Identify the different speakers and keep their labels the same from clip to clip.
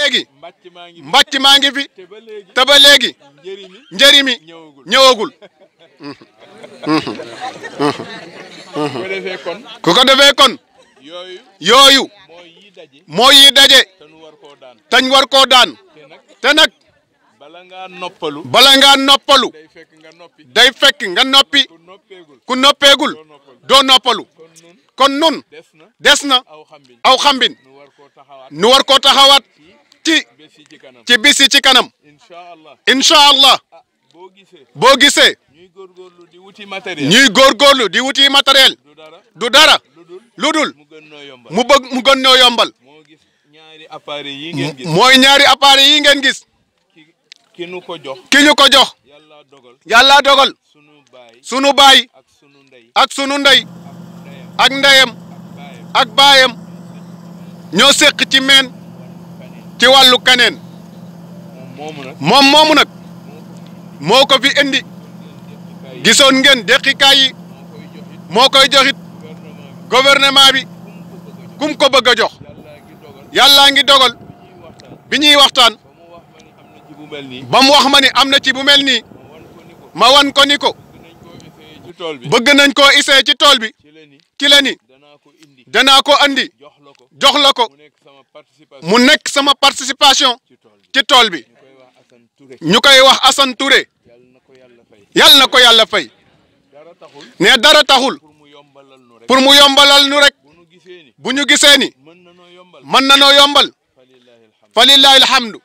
Speaker 1: léegi mbàcc maa ngi fi te ba léegi njëriñ mi ñëwagul ku ko defee kon yooyu moo yi daje tañ war koo daan te nag bala ngaa noppalu day fekk nga noppi ku noppeegul doo noppalu kon nun des na aw xambin nu war koo taxawaat ci bis yi ci kanam incha allah boo gisee ñuy góorgóorlu di wuti matériel du dara lu dul mu gën noo yombal mooy ñaari appareil yi ngeen gis ki ñu ko jox yàlla dogal sunu baay ak sunu ndey ak ndeyam ak baayam ñoo séq ci meen ci wàllu kaneen moom moomu nag moo ko fi indi gisoon ngeen deqikaay yi moo koy joxit gouvernement bi kum ko bëgg a jox yàllaa ngi dogal bi ñuy waxtaan ba mu wax ma ni am na ci bu mel nii ma wan ko ni ko bëgg nañ koo isee ci tool bi ci la ni danaa ko andi jox la ko mu nekk sama participation ci tool bi ñu koy wax Assane Touré yàlla na ko yàlla fay ne dara taxul pour mu yombalal nu rek bu ñu gisee ni mën na noo yombal fa lillahi alhamdu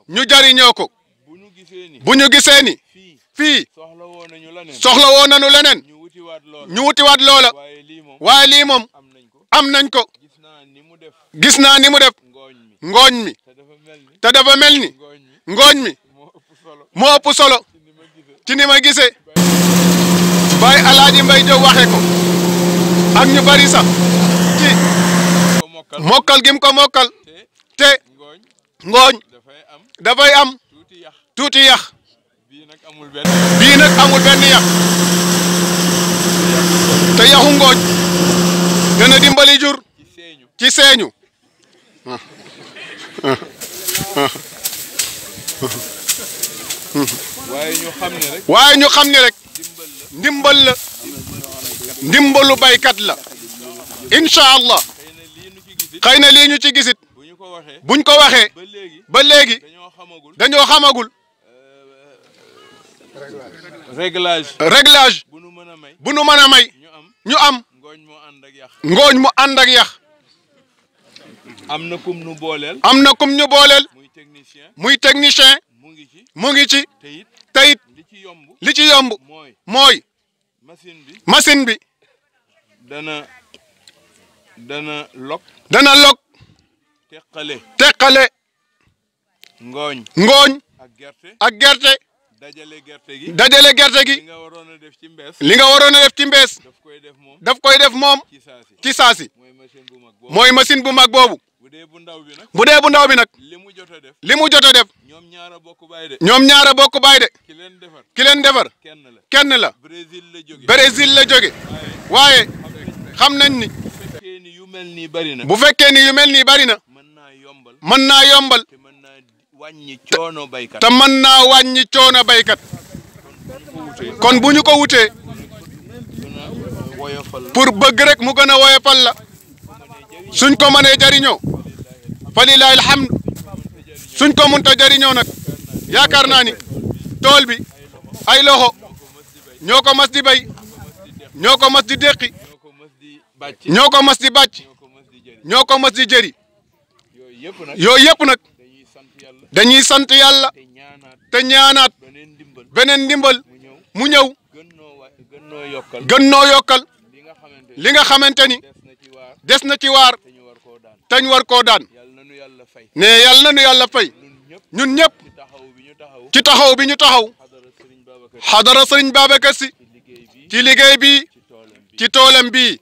Speaker 1: ñu jariñoo ko bu ñu gisee ni fii soxla woo nañu leneen ñu wutiwaat loola waaye lii moom am nañ ko gis naa ni mu def ngooñ mi te dafa mel ni ngooñ mi moo ëpp solo ci ni ma gisee Baye Alaaji Mbay Jóob waxe ko ak ñu bari sax ci mokkal gim ko mokkal te ngooñ dafay am tuuti yax bii nag amul benn yax te yaxu ngooñ dana dimbali jur ci seeñu waaye ñu xam ne rek ndimbal la ndimbalu baykat la incha allah xëy na lii ñu ci gisit buñ ko waxee ba léegi dañoo xamagul réglage bu nu mën a may ñu am ngooñ mu ànd ak yax am na kum ñu booleel muy technicien mu ngi ci teyit li ci yomb mooy machine bi dana lok teqale ngooñ ak gerte dajale gerte gi li nga waroon a def ci mbees daf koy def moom ci saasi mooy machine bu mag boobu bu dee bu ndaw bi nag li mu jot a def ñoom ñaara bokk baay de ki leen defar kenn la Brésil la jóge waaye xam nañ ni bu fekkee ni yu mel nii bari na mën naa yombal te mën naa wàññi coono baykat kon bu ñu ko wutee pour bëgg rek mu gën a woyofal la suñ ko mënee jariñoo fa lillahi alhamd suñ ko mënta jariñoo nag yaakaar naa ni tool bi ay loxo ñoo ko mas di bay ñoo ko mas di déqi ñoo ko mas di bàcc ñoo ko mas di jëri yooyu yëpp nag dañuy sant yàlla te ñaanaat beneen ndimbal mu ñëw gën noo yokkal li nga xamante ni des na ci waar tañ war koo daan ne yàlla na nu yàlla fay ñun ñëpp ci taxaw bi ñu taxaw xadara sëriñ Babacar Si ci liggéey bi ci toolam bii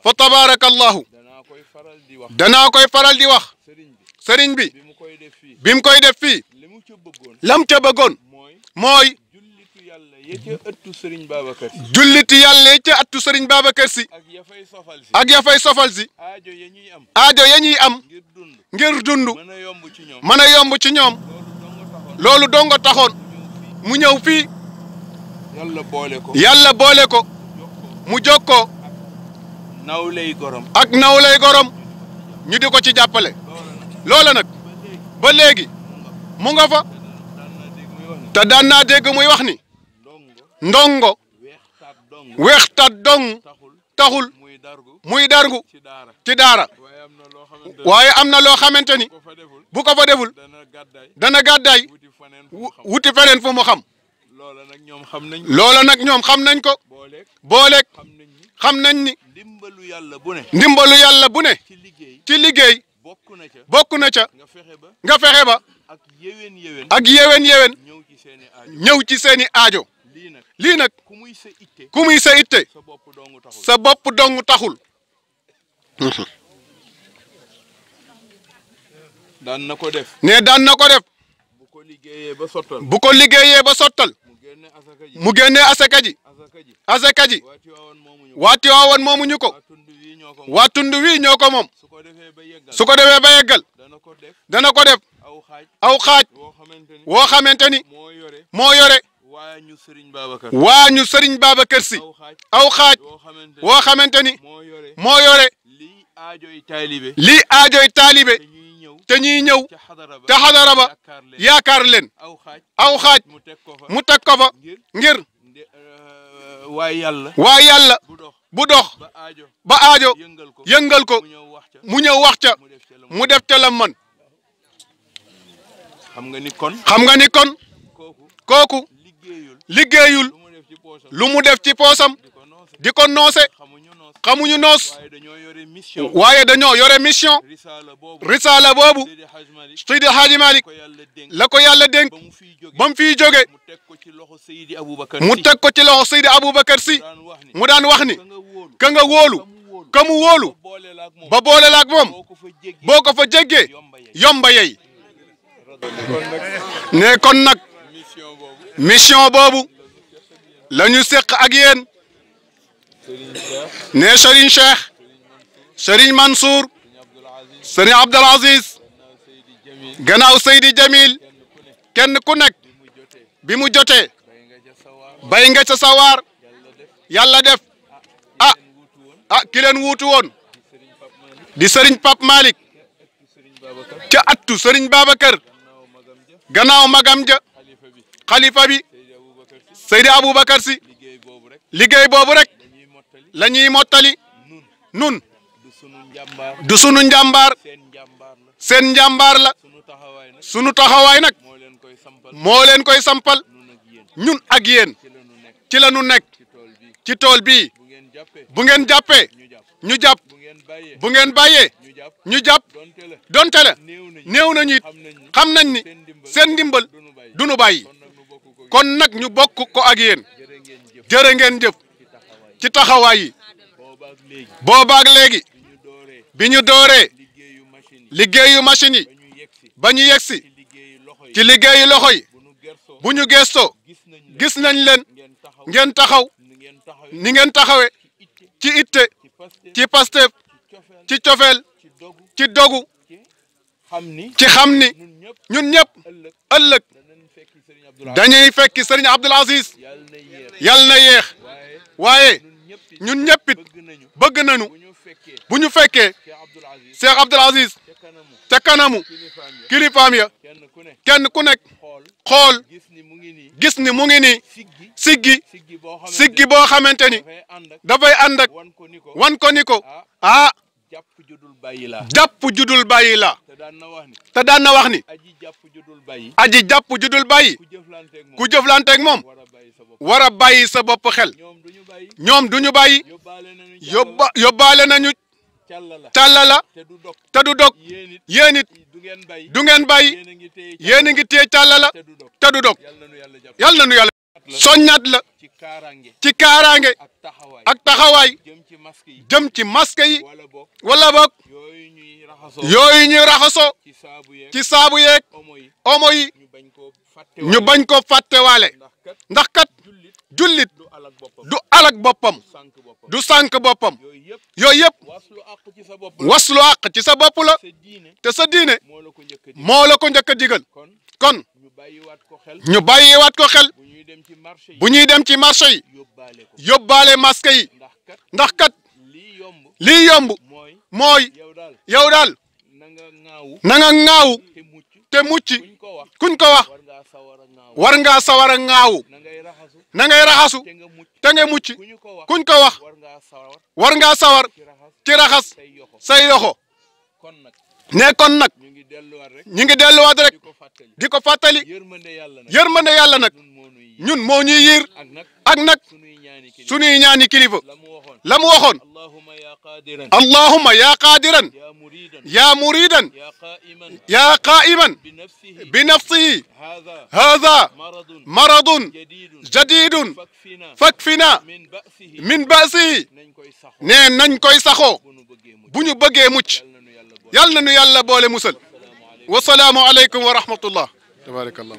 Speaker 1: fa tabarakallahu danaa koy faral di wax sëriñ bi bi mu koy def fii lam ca bëggoon mooy julliti yàlla yi ca attu Serigne Babacar Sy ak ya fay sofal si aajo ya ñuy am ngir dund mën a yomb ci ñoom loolu dongo taxoon mu ñëw fii yàlla boole ko mu jokkoo ak nawlay gorom ñu di ko ci jàppale loola nag ba léegi mu nga fa te daan naa dégg muy wax ni ndongo weextat dong taxul muy dargu ci daara waaye am na loo xamante ni bu ko fa deful dana gàddaay wuti feneen fu mu xam loola nag ñoom xam nañ ko booleeg xam nañ ni ndimbalu yàlla bu ne ci liggéey bokk na ca nga fexe ba ak yéwén ñëw ci seeni aajo lii nag ku muy sa itte sa bopp dong taxul
Speaker 2: daan na ko def bu ko liggéeyee ba sottal
Speaker 1: mu génnee asaka ji waa Tiwaawan moomuñu ko waa tund wii ñoo ko moom su ko defee ba yeggal dana ko def aw xaaj woo xamante ni moo yore waa ñu Serigne Babacar Sy aw xaaj woo xamante ni moo yore lii aajoy taalibe te ñuy ñëw te xadara ba yaakaar leen aw xaaj mu teg ko fa ngir waa yàlla bu dox ba aajo yëngal ko mu ñëw wax ca mu def ca la man
Speaker 2: xam nga ni kon
Speaker 1: kooku liggéeyul lu mu def ci poosam di ko noose xamuñu noos waaye dañoo yore mission risaala boobu Seydi Hadji Malick la ko yàlla dénk ba mu fiy jóge mu teg ko ci loxo Seydi Aboubacar Sy mu daan wax ni ka nga wóolu ka mu wóolu ba boole la ak moom boo ko fa jéggee yomba yey ne kon nag mission boobu la ñu seq ak yéen ne Serigne Cheikh Serigne Mansour Serigne Abdoul Aziz gannaaw Seydi Jamil kenn ku nekk bi mu jotee bay nga ca sawaar yàlla def ki leen wuutu woon di Serigne Pape Malick ca attu Serigne Babacar gannaaw magam ja xalifa bi Seydi Aboubacar Sy liggéey boobu rek la ñuy mottali nun du sunu njàmbaar seen njàmbaar la sunu taxawaay nag moo leen koy sampal ñun ak yéen ci la nu nekk ci tool bii bu ngeen jàppee ñu jàpp bu ngeen bàyyee ñu jàpp donte la néew nañu it xam nañ ni seen ndimbal du nu bàyyi kon nag ñu bokk ko ak yéen jërë ngeen jëf ci taxawaay yi boobaag léegi bi ñu dooree liggéeyu machine yi ba ñu yegsi ci liggéeyu loxo yi bu ñu gëstoo gis nañ leen ngeen taxaw ni ngeen taxawe ci itte ci Pastef ci cofeel ci dogu ci xam ni ñun ñëpp ëllëg dañuy fekki Serigne Abdoul Aziz yàlla na yéex waaye ñun ñëpp it bëgg nañu bu ñu fekkee Cheikh Abdoul Aziz ca kanamu kilifaam ya kenn ku nekk xool gis ni mu ngi nii siggi boo xamante ni dafay ànd ak wan ko ni ko jàpp judul bàyyi la te daan na wax ni aji jàpp judul bàyyi ku jëflanteeg moom war a bàyyi sa bopp xel ñoom duñu bàyyi yóbbaale nañu càllala te du dog yéen it du ngeen bàyyi yéen a ngi téye càllala te du dog yal na nu yàlla soññat la ci kaaraange ak taxawaay jëm ci masque yi wala boog yooyu ñuy raxasoo ci saabu yeeg omo yi ñu bañ ko fàttewaale ndax kat jullit du alak boppam du sànk boppam yooyu yëpp waslu àq ci sa bopp la te sa diine moo la ko njëkk a digal kon ñu bàyyiwaat ko xel bu ñuy dem ci marché yi yóbbaale masque yi ndax kat lii yomb mooy yow daal na nga ŋaawu te mucc kuñ ko wax war ngaa sawar a ŋaawu na ngay raxasu te nga mucc kuñ ko wax war ngaa sawar ci raxas say yoxo ne kon nag ñu ngi delluwaat rek di ko fàttali yërmande yàlla nag ñun moo ñuy yiir ak nag sunuy ñaani kilifa la mu waxoon allahumma ya qaadiran ya muridan ya qaa'iman bi nafsihi haadha maradun jadidun fakfina min ba'sihi ne nañ koy saxoo bu ñu bëggee mucc yal na nu yàlla boole musal wa salaamu aleykum wa rahmatullah tabarakallah